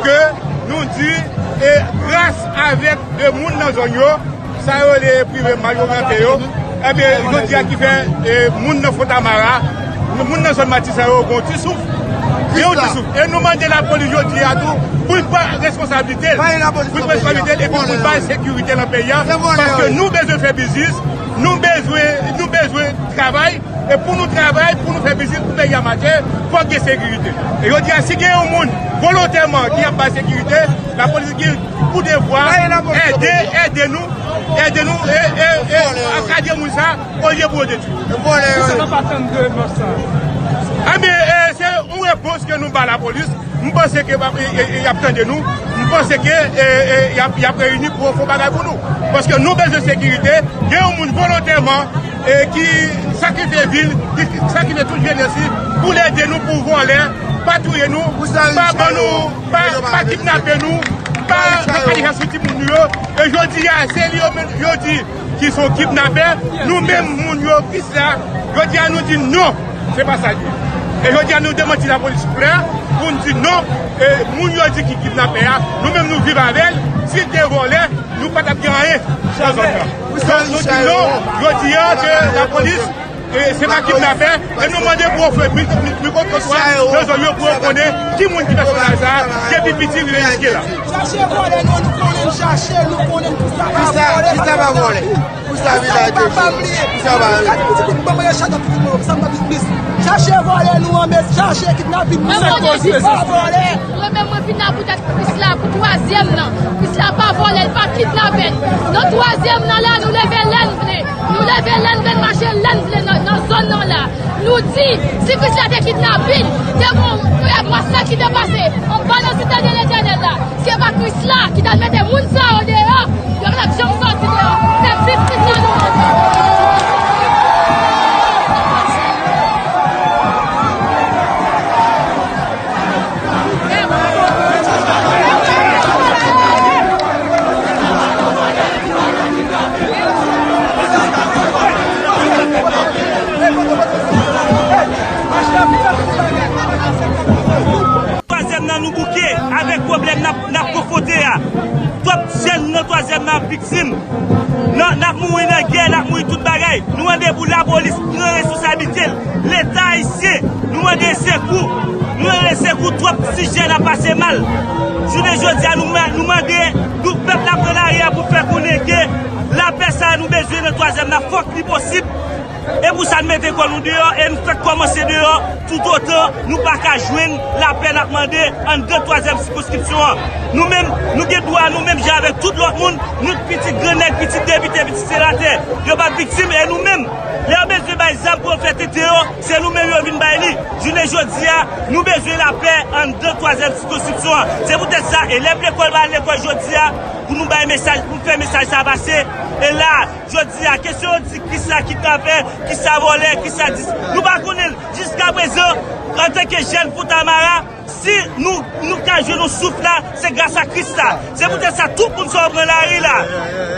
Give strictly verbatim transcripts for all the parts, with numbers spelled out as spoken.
Ke nou di, e gras avèk de moun nan zòn yo, sa yo rele prive majorante yo, ebyen, jodi a ki fè, e, moun nan Fontamara, moun nan zòn Matisan yo gon ti souf, gen yon ti souf. E nou mande lapolis jodi a tou pou l pran responsablite l, pou l pran responsablite l epi pou l bay sekirite nan peyi a, paske nou bezwen fè biznis, nou bezwen, nou bezwen travay, e pou nou travay, pou nou fè biznis, pou peyi a mache, fòk gen sekirite. E jodi a, si gen yon moun volontèman ki ap bay sekirite, lapolis gen pou devwa ede, ede nou, ede nou, e, e, e, ankadre moun sa, olye pou yo detwi. Kisa n ap atann de mars sa? Ebyen, e, se yon repons ke nou ba lapolis. M panse ke, e, e, e, y ap tande nou. M panse ke, e, e, y ap, y ap reyini pou yo fè yon bagay pou nou. Paske nou bezwen sekirite. Gen yon moun volontèman, e, ki sakrifye vi l, ki sakrifye tout jenès li pou l ede nou, pou vòlè pa touye nou, pa ban nou, pa, pa kidnape nou, pa fè kalifas sou timoun nou yo. E jodi a, se li yo menm, yo di ki se yon kidnapè. Nou menm, moun yo, Kris la, jodi a, nou di non, se pa sa l ye. E jodi a, nou demanti lapolis klè pou n di non, e moun yo di ki kidnapè a, nou menm, nou viv avè l. Si l te vòlè, nou pa t ap gen anyen nan zòn nan. Donk, nou di non, jodi a, ke lapolis, e, se pa kidnapè, e nou mande pou yo fè mi-, mi-, mikwotrotwa nan zòn yo pou yo konnen ki moun ki fè pèsonaj sa a, depi piti rive jiske la. Chache vòlè, non, nou konnen n chache, nou konnen n pou sa pa vòlè. Pou sa vin la, papa m li ye. Pou sa pa vin. Gade pitit mwen, ban mwen chak pitit mwen, sa m nan biznis. Chache vòlè nou an, men chache kidnapin nou. Mwen menm mwen vin la poutèt Kris la, pou twazyèm nan. Kris la pa vòlè, l pa kidnapè. Nan twazyèm nan la, nou leve lè n vle. Nou leve lè n vle, n mache lè n vle nan, nan zòn nan la. Nou di, si Kris la te kidnapin, te gon masak ki te pase anba nan sitadèl Letènèl la. Si se pa Kris la ki t al mete moun sa yo deyò, yo pa t ap janm sòti deyò. Se viv Kris la nou mande. Twazyèm nan nou bouke avèk pwoblèm n ap, n ap konfwonte a. Twòp jèn nan twazyèm nan ap viktim. Nan, n ap mouri nan gè, n ap mouri tout bagay. Nou mande pou lapolis pran responsablite l. Leta ayisyen, nou mande sekou. Nou mande sekou, twòp ti jèn ap pase mal. Jounen jodi a, nou, nou mande tout pèp la pran lari a pou fè konnen ke lapè sa a nou bezwen nan twazyèm nan, fòk li posib. E pou sa n mete kò nou deyò e n fèk kòmanse deyò toutotan nou pa ka jwenn lapè n ap mande anndan twazyèm sikonskripsyon an. Nou menm, nou gen dwa, nou menm jan avèk tout lòt moun, nou pitit grannèg, pitit depite, pitit senatè, yo pa viktim e nou menm, lè yo bezwen bay zam pou yo fè tete yo, se nou menm yo vin bay li. Jounen jodi a, nou bezwen lapè anndan twazyèm sikonskripsyon an. Se poutèt sa, elèv lekòl pa al lekòl jodi a, pou nou bay mesaj, pou fè mesaj sa pase. E la, jodi a, kesyon yo di kisa kidnapè, kisa vòlè, kisa dis-, nou pa konnen l. Jiskaprezan, antanke jèn Fontamara, si nou, nou ka jwenn yon souf la, se gras a Kris la. Se poutèt sa, tout moun sa yo pran lari la.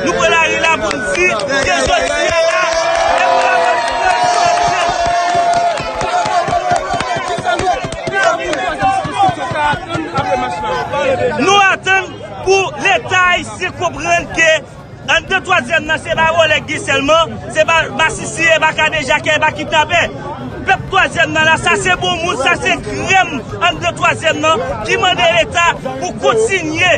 Nou pran lari la pou n di ke jodi a la, e pou lapolis pran responsablite. Nou atann pou Leta ayisyen konprann ke anndan twazyèm nan, se pa vòlè k gen sèlman, se pa masisi, e pa kadejakè, e pa kidnapè. Pèp twazyèm nan la, sa se bon moun, sa se krèm anndan twazyèm nan ki mande Leta pou kontinye,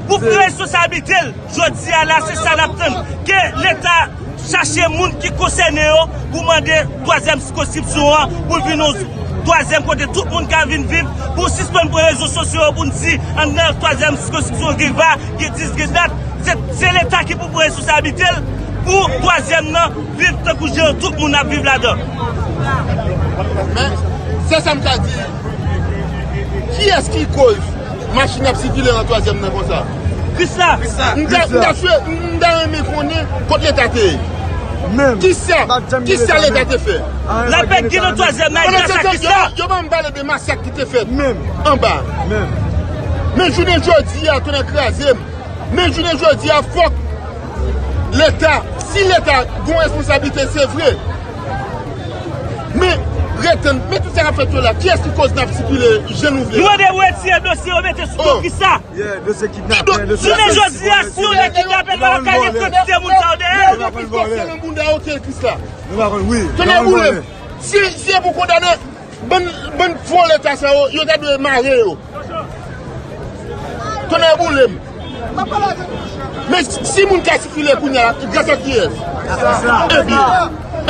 pou pran responsablite l. Jodi a la, se sa n ap tann. Ke Leta chache moun ki konsène yo pou mande twazyèm sikonskripsyon an, pou l vin yon twazyèm kote tout moun ka vin viv, pou sispann pran rezo sosyo yo pou n di anndan twazyèm sikonskripsyon gen va, gen dis, gen dat. Se, se Leta ki pou pran responsablite l pou twazyèm nan viv tankou jan tout moun ap viv ladan. Men, se sa m ka di. Kiyès ki koz machin ap sikile nan twazyèm nan konsa? Kris la. M ta, m ta swe, m ta renmen konnen kot Leta te ye. Kisa, kisa Leta te fè? Lapè gen nan twazyèm nan, e gras a Kris la. Yo pa m pale de masak ki te fèt anba. Men jounen jodi a, tonnè kraze m. Men jounen jodi a, fòk Leta, si Leta gon responsablite, se vre. Men, Ret tann, men tout sa k ap fèt yo la, kiyès ki koz n ap sikile jan nou vle? Nou mande pou retire dosye yo mete sou do Krisla. Yeah, dosye kidnapè, dosye... Jounen jodi a, si yon nèg kidnape, nou pa ka gen kantite moun sa yo dèyè. Yo gen plis kòb nan bounda yo ke Krisla. Nou pa konn, wi. Tonnè boule m. Si, si se pou kondane, bann, bann vòlè ta sa yo, yo ta dwe mare yo. Tonnè boule m. Men si moun ka sikile kounye a, gras a kiyès? Ebyen,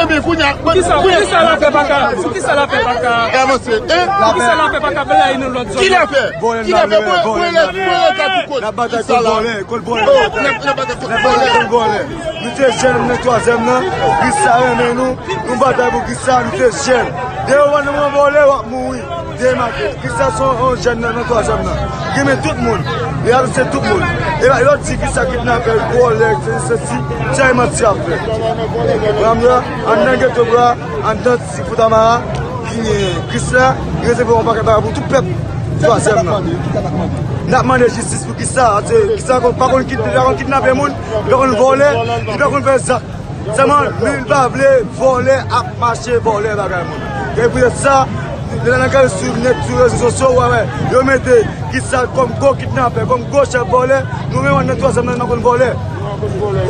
ebyen kounye a, poukisa, poukisa lapè pa ka, poukisa lapè pa ka avanse, en? Poukisa lapè pa ka blayi nan lòt zòn? Ki lapè? Ki lapè? Vòlè, vòlè, vòlè, vòlè, vòlè. N ap batay kont vòlè, kont vòlè. Oh, n ap, n ap batay kont vòlè. Nou te jèn nan twazyèm nan, Krisla renmen nou, nou batay pou Krisla, nou te jèn. Depi w pa nan men vòlè, w ap mouri. Demake. Krisla se yon jèn nan, nan twazyèm nan. Li renmen tout moun. Li adopte tout moun. E lè w di Krisla kidnapè, vòlè, se, se, se, se manti y ap fè. Anndan geto bra, anndan ti Foutamara, Krisla, li rezève yon pakèt bagay pou tout pèp twazyèm nan. N ap mande jistis pou Krisla, paske Krisla pa konn kid-, li pa konn kidnape moun, li pa konn vòlè, li pa konn fè zak. Sèlman, li pa vle vòlè ap mache vòlè bagay moun. E poutèt sa, lè nan gade sou nèt, sou rezo sosyo, w a wè, yo mete Krisla kòm gwo kidnapè, kòm gwo chèf vòlè, nou menm nan twazyèm nan, nou konn vòlè.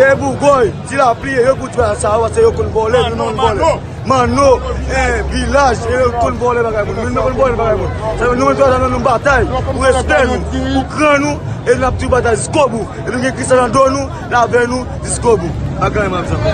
E pou Goy, Ti Lapli, e yo pou twa sa yo, paske yo konn vòlè, nou, nou konn vòlè. Manno, eh, Vilaj, e yo konn vòlè bagay moun. Nou, nou konn vòlè bagay moun. Sa, nou menm twazyèm nan, nou batay pou respè nou, pou kran nou, e n ap toujou batay jiskobou. E nou gen Krisla nan do nou, l avè nou jiskobou. Bagay m ap zanmi.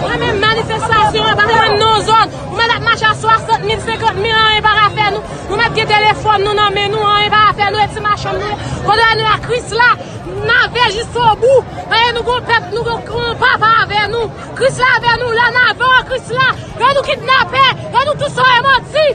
Mwen menm manifestasyon an pa menm nan zòn. Ou mèt ap mache a swasant mil, senkant mil, anyen pa ka fè nou. Nou mèt gen telefòn nou nan men nou, anyen pa ka fè nou, e ti machann nou ye. Kondane nou a Krisla, n avè jiskobou. Paske nou gon pèp, nou gon, gon papa avè nou. Krisla avè nou, la n avè w, Krisla. Yo nou kidnape, yo nou tout sa yo manti.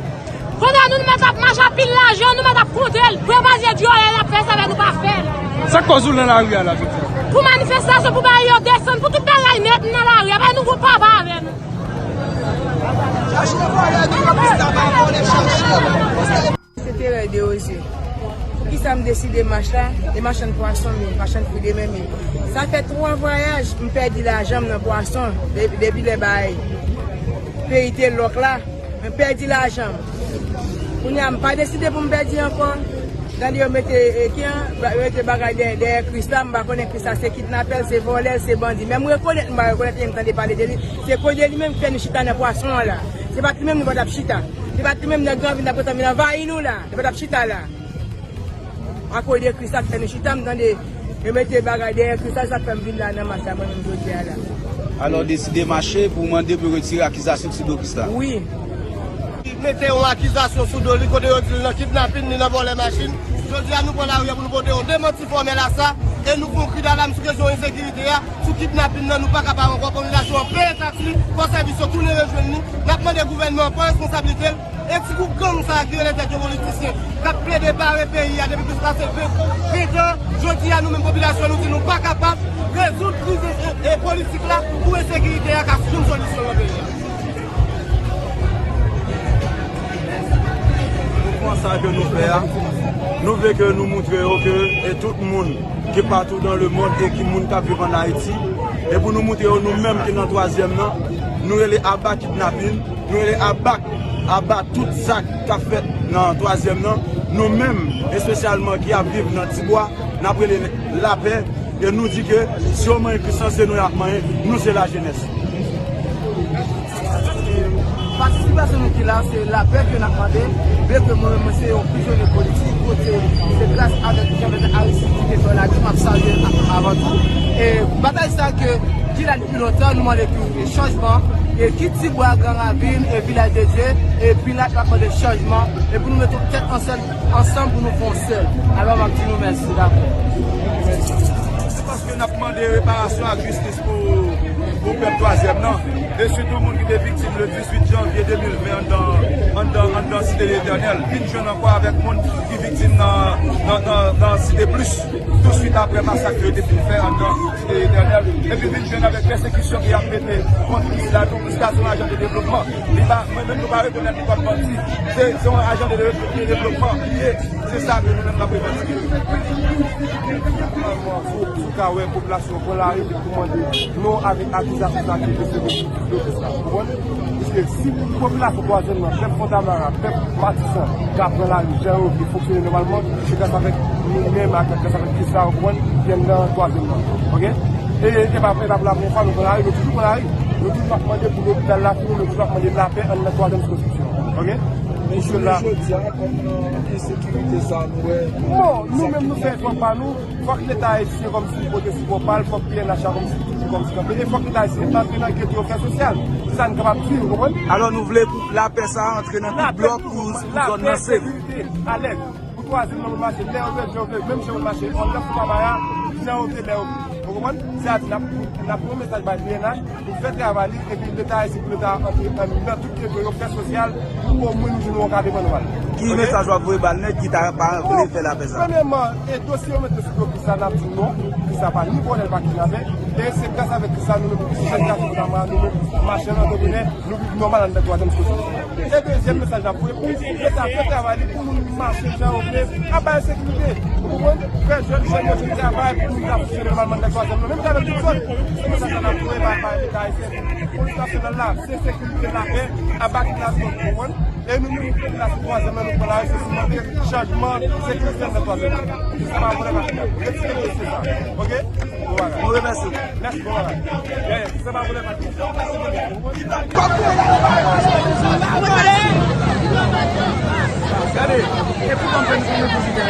Kounye a nou, nou mèt ap mache a pil lajan, nou mèt ap konte l. Pou yo pa di e dyòlè n ap fè sa, men nou pa fè l. Sa k kòz ou nan lari a la jodi a? Pou manifestasyon, pou bagay yo desann, pou tout bagay nèt, nou nan lari a. Paske nou gon papa avè nou. Chache vòlè, nou pran plis tabak, vòlè chache. Se Terè Deroze. Poukisa m deside mach la? E machann pwason m ye, machann fwi de men m ye. Sa fè twa vwayaj, m pèdi lajan m nan pwason, de-, depi lè bay peyi te lòk la, m pèdi lajan m. Kounye a, m pa deside pou m pèdi ankò. Tande yo mete, e, ki an, ba-, yo mete bagay dèyè, dèyè Krisla, m pa konnen Krisla se kidnapè l, se vòlè l, se bandi. Men m rekonèt, m pa rekonèt, men m tande pale de li. Se kote li menm ki fè nou chita nan pwason an la. Se pa t li menm nou pa t ap chita. Se pa t li menm nèg yo vin ap gentan vin anvayi nou la. Nou pa t ap chita la. Akoz de Krisla k fè nou chita, m tande yo mete bagay dèyè Krisla, sa k fè m vin la nan mach la mwen menm jodi a la. Alò, w deside mache pou w mande pou yo retire akizasyon k sou do Krisla? Wi. Mete yon akizasyon sou do li kote yo di l nan kidnapin, li nan vòlè machin. Jodi a, nou pran lari a pou nou pote yon demanti fòmèl a sa e nou fè yon kri dalam sou kesyon ensekirite a, sou kidnapin nan, nou pa kapab ankò, popilasyon an peye taks li, fò sèvis yo tounen rejwenn li. N ap mande gouvènman an pran responsablite l. E ti gwoup gang sa a ki rele tèt yo politisyen, k ap plede bare peyi a depi plis pase ven, ven tan, jodi a nou menm popilasyon nou di nou pa kapab rezoud kriz e, e politik la pou ensekirite a ka jwenn solisyon nan peyi a. Mouvman sa ke nou fè a, nou vle ke nou moutre yo ke e tout moun ki patou dan le mond e ki moun k ap viv ann Ayiti, e pou nou moutre yo nou menm ki nan twazyèm nan, nou rele aba kidnapin, nou rele aba, aba tout zak k ap fèt nan twazyèm nan. Nou menm, espesyalman ki ap viv nan Tibwa, n ap rele lapè, e nou di ke si yo manyen Krisla, se nou y ap manyen, nou se lajenès. Patisipasyon nou ki la, se lapè ke n ap mande, byen ke mwen menm, mwen se yon prizonye politik, kote se gras avèk Jean Bertrand Aristide ki te fè lage, m ap salye a-, avan tou. E batay sa ke ki la depi lontan, nou mande pou chanjman, e ki Tibwa, Gran Ravin, e Vilaj de Dye, e Pilat, n ap mande chanjman, e pou nou mete tèt ansanm, ansanm pou nou fè yon sèl. Alò, m ap di nou mèsi, dakò. Se paske n ap mande reparasyon ak jistis pou, pou pèp twazyèm nan, e sitou moun ki te viktim le dizuit janvye de mil ven anndan, anndan, anndan Site Letènèl, vin jwenn ankò avèk moun ki viktim nan, nan, nan, nan Site Plis, touswit apre masak yo te fin fè anndan Site Letènèl, epi vin jwenn avèk pèsekisyon ki ap mete kont Krisla tou, Krisla se yon ajan de devlopman. Li pa, mwen menm, nou pa rekonèt li kòm bandi. Se, se yon ajan de devlopman. Devlopman, li ye, se sa ke nou menm n ap revandike. Finalman, si w ka wè popilasyon pran lari pou mande non avèk akizasyon sa ki Ou konprann? Piske si popilasyon twazyèm nan, pèp Fontamara, pèp Matisan, ka pran lari, jan yo vle fonksyone nòmalman, se gras avèk nou menm ak gras avèk Krisla, ou konprann, ki anndan twazyèm nan. Oke? E, e pa, e pa pou la premyè fwa nou pran lari, nou toujou pran lari. Nou toujou ap mande pou lopital la fini, nou toujou ap mande lapè anndan twazyèm sikonskripsyon. Oke? Men jounen jodi a, kòm nan ensekirite sa nou wè. Bon, nou menm nou fè efò pa nou. Fòk Leta ayisyen kòmsi li pote sipò pa l, fòk P N H la kòmsi li toujou kòmsi kanpe, e fòk Leta ayisyen antre nan gete yo fè sosyal. Se sa n kapab di, ou konprann? Alò, nou vle pou lapè sa a antre nan tout blòk pou, pou zòn nan sef. Lapè, sekirite, alèz. Pou twazyèm nan pou mache, lè yo vle, jan yo vle, menm jan yo mache, anndan Fontamara, jan yo vle, lè yo vle. Ou konprann? Se a di, n ap, n ap voye mesaj bay P N H, pou fè travay li, epi Leta ayisyen, pou Leta antre nan tout gete yo, fè sosyal, pou omwen nou jwenn yon ka devan nou al. Ki mesaj w ap voye ba nèg ki ta pa vle fè lapè sa? Premyèman, e dosye yo mete sou do Krisla, n ap di non, Krisla pa ni vòlè, l pa kidnapè, e se gras avèk Krisla nou menm, jèn gason Fontamara, nou menm, machann, antreprenè, nou viv nòmal anndan twazyèm sikonskripsyon. E dezyèm mesaj n ap voye pou Leta fè travay li, pou nou mache jan yo vle, ap bay ensekirite. Ou konprann? Fè jèn, jèn yo jwenn travay, pou nou ka fonksyone nòmalman anndan twazyèm nan. Menm jan avèk tout zòn, se mesaj sa n ap voye bay, bay Leta ayisyen. Polis nasyonal la, se sekirite, lapè, ap bati la zòn, ou konprann? E nou menm, nou pran la sou twazyèm nan, nou pran lari, se simante chanjman sekirite anndan twazyèm nan. Se pa vòlè pa kidnapè. Retire dosye sa. Oke? Bon bagay. Nou remèsye w. Mèsi, bon bagay. Yeah, se pa vòlè pa kidnapè. Gade, e poutan m fè nou konnen pou jidè.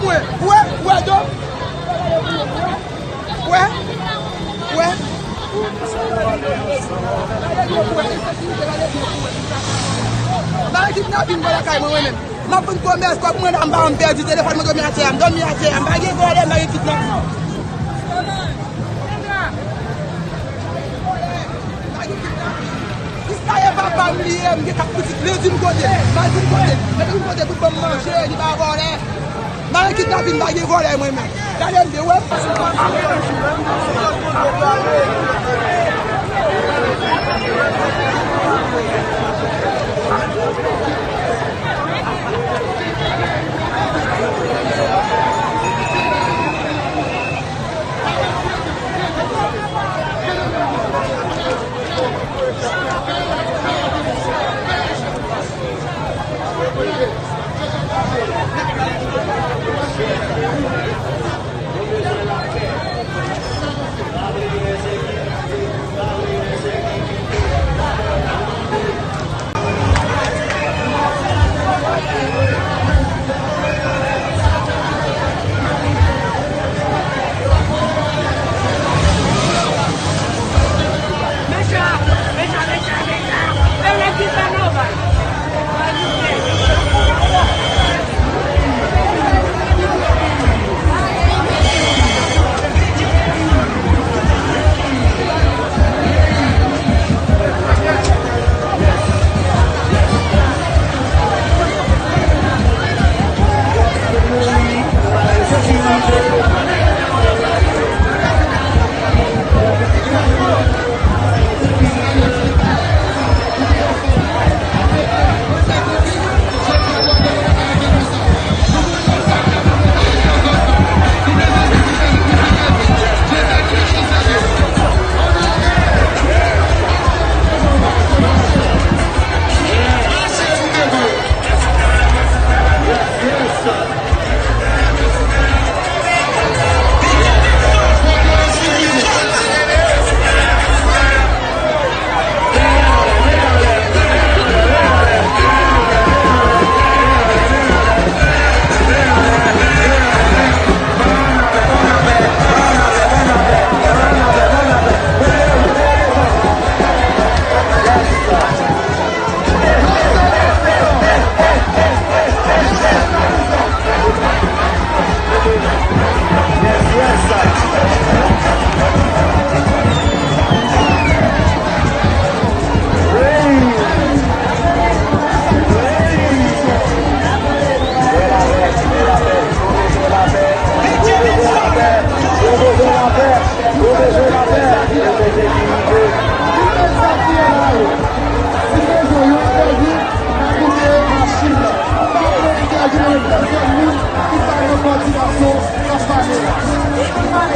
Wè, wè, do. Wè, wè. Bagay kidnapin pa lakay mwen, mwen menm. M ap vin komès, kòb mwen la, m pa janm pèdi, telefòn mwen dòmi atè a, m dòmi atè a, m pa gen vòlè, m pa gen kidnapin. Jis la e papa m li ye, m gen kat pitit, li di m kote, m al di m kote, li di m kote, tout ban m manje, li pa vòlè. M pa gen kidnapin, m pa gen vòlè mwen menm. Gade m byen, wè m.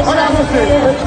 Ann avanse.